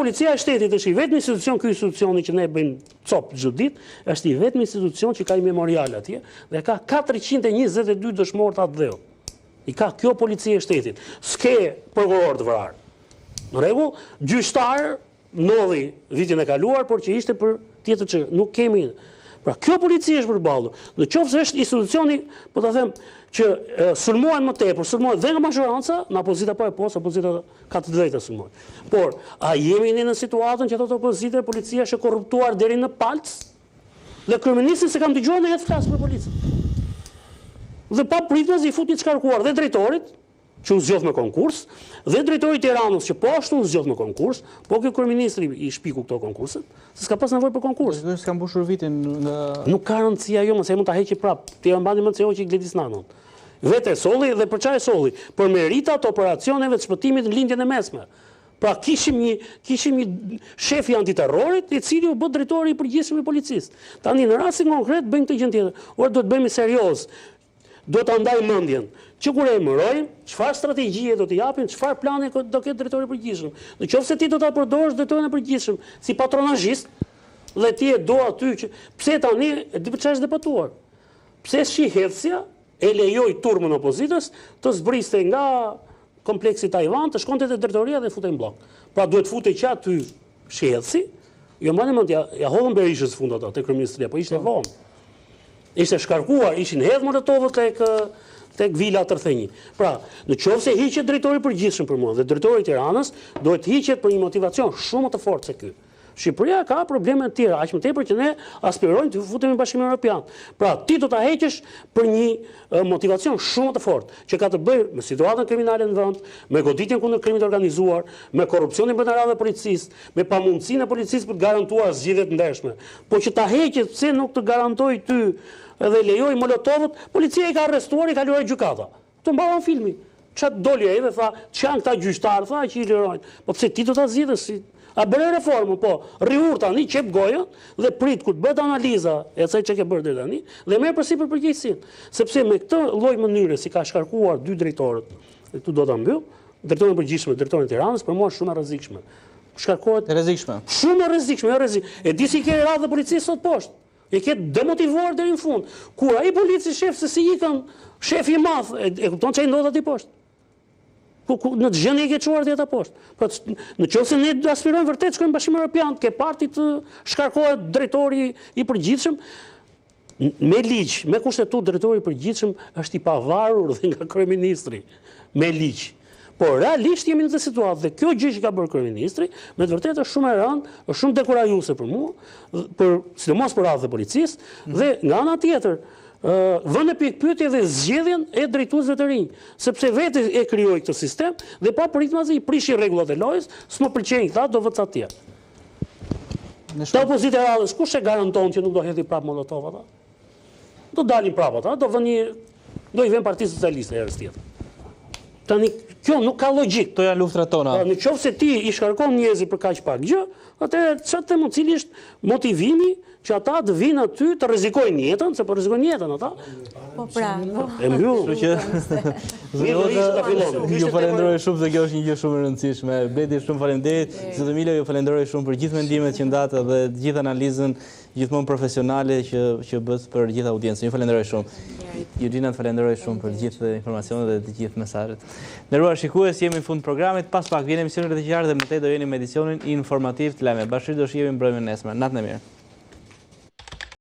Policia e Shtetit është i vetmi institucion, ky institucioni që ne bëjmë copë çdo ditë, është i vetmi institucion që ka një memorial atje dhe ka 422 dëshmorë të atdheut. I ka kjo polici e shtetit. S'ke prokuror të vrarë. Në rregull, gjyqtar ndodhi vitin e kaluar, por që ishte për tjetër që nuk kemi. Pra kjo polici është përballur. Në qoftë se është institucioni, po ta them, që sulmohen më tepër, sulmohen dhe nga mazhoranca, në opozita po e po, opozita ka të drejtë të sulmojë. Por, a jemi ne në situatën që thotë opozita, policia është e korruptuar deri në palcë? Dhe kryeministri s'e kam dëgjuar ndonjëherë të flasë për policën. Dhe papritmas i fut një të shkarkuar dhe drejtorit, që u zgjodh me konkurs, dhe drejtorit të Tiranës që po ashtu u zgjodh me konkurs, po ky kryeministri i shpiku këto konkurset, se s'ka pas nevojë për konkurs. Dhe s'ka mbushur vitin nga Nuk ka rëndësi ajo, se mund ta heqë prap. Ti e mbani mend se hoqi Gledis Nanon. Vetë e solli dhe për çfarë e solli? Për merita të operacioneve të shpëtimit në Lindjen e Mesme. Pra kishim një kishim një shef i antiterrorit, i cili u bë drejtori i përgjithshëm i policisë. Tani në rastin konkret bëjmë këtë gjë tjetër. Ora duhet të bëhemi serioz. Duhet ta ndajmë mendjen. Që kur e emërojmë, çfarë strategjie do t'i japim, çfarë plani do ketë drejtori i përgjithshëm. Në qoftë se ti do ta përdorësh drejtorin e përgjithshëm si patronazhist dhe ti e do aty që pse tani e di për çfarë është debatuar. Pse shihedhësja e lejoi turmën e opozitës të zbriste nga kompleksi Tajvan, të shkonte te drejtoria dhe futej në bllok. Pra duhet futej që aty shihedhësi, jo mbani mend, ja, ja hodhën Berishës fund ato te kryeministria, po ishte po. vonë. Ishte shkarkuar, ishin hedh molotovët tek tek vila 31. Pra, në qoftë se hiqet drejtori i përgjithshëm për mua dhe drejtori i Tiranës, duhet hiqet për një motivacion shumë më të fortë se ky. Shqipëria ka probleme të tjera, aq më tepër që ne aspirojmë të futemi në Bashkimin Evropian. Pra, ti do ta heqësh për një motivacion shumë më të fortë, që ka të bëjë me situatën kriminale në vend, me goditjen kundër krimit të organizuar, me korrupsionin brenda radhëve të policisë, me pamundësinë e policisë për të garantuar zgjidhje të ndershme. Po që ta heqësh pse nuk të garantoi ty edhe lejoi molotovët, policia i ka arrestuar, i ka liruar gjykata. Këtu mbaron filmi. Ça doli ai dhe tha, ç'janë këta gjyqtarë, tha, që i lirojnë. Po pse ti do ta zgjidhësh si A bëre reformën, po, rri urtë tani, qep gojën dhe prit kur të bëhet analiza e asaj që ke bërë deri tani dhe merr përsipër përgjegjësinë. Sepse me këtë lloj mënyre si ka shkarkuar dy drejtorët, dhe këtu do ta mbyll, drejtorin e përgjithshëm dhe drejtorin e Tiranës, për mua është shumë e rrezikshme. Shkarkohet e rrezikshme. Shumë e rrezikshme, e rrezikshme. E di si ke radhët e policisë sot poshtë. E ke demotivuar deri në fund. Kur ai polici shef se si ikën shefi i madh, e, e kupton ç'i ndodh aty poshtë. Ku, ku në ç'gjendje i ke çuar ti ata poshtë. Pra, në qoftë se ne aspirojmë vërtet të shkojmë në Bashkimin Evropian, ke parë ti të shkarkohet drejtori i përgjithshëm, me ligj, me kushtetutë drejtori i përgjithshëm është i pavarur dhe nga kryeministri me ligj. Por realisht jemi në këtë situatë dhe kjo gjë që ka bërë kryeministri, me të vërtetë është shumë e rëndë, është shumë dekurajuese për mua, për sidomos për radhët e policisë mm. dhe nga ana tjetër, vë në pikëpyetje dhe zgjedhjen e drejtuesve të rinj, sepse vetë e krijoi këtë sistem dhe papritmazi i prishi rregullat e lojës, s'më pëlqejnë këta, do vë ca të tjerë. Te opozita e radhës, kush e garanton që nuk do hedhi prapë molotov ata? Do dalin prapë ata, do vënë një do i vënë Partisë Socialiste herës tjetër. Tani kjo nuk ka logjikë. Këto janë luftrat tona. Pra, në qoftë se ti i shkarkon njerëzit për kaq pak gjë, atëherë çfarë të them cili është motivimi që ata të vinë aty të rrezikojnë jetën, se po rrezikojnë jetën ata. Po pra. Po. E mbyll. Kështu që Ju falenderoj shumë se kjo është një gjë shumë e rëndësishme. Bledi shumë faleminderit. Zoti Milo ju falenderoj shumë për gjithë mendimet që ndatë dhe gjithë analizën Gjithmonë profesionale që që bëtë për gjithë audiencën. Ju falenderoj shumë. Judina të falenderoj shumë për gjithë informacionet dhe të gjithë mesazhet. Nderuar shikues, jemi në fund të programit. Pas pak vjen emisioni Rreth e Qark dhe më tej do jeni me edicionin informativ të lajmeve. Bashkërisht do shihemi mbrëmjen e nesërme. Natën e mirë.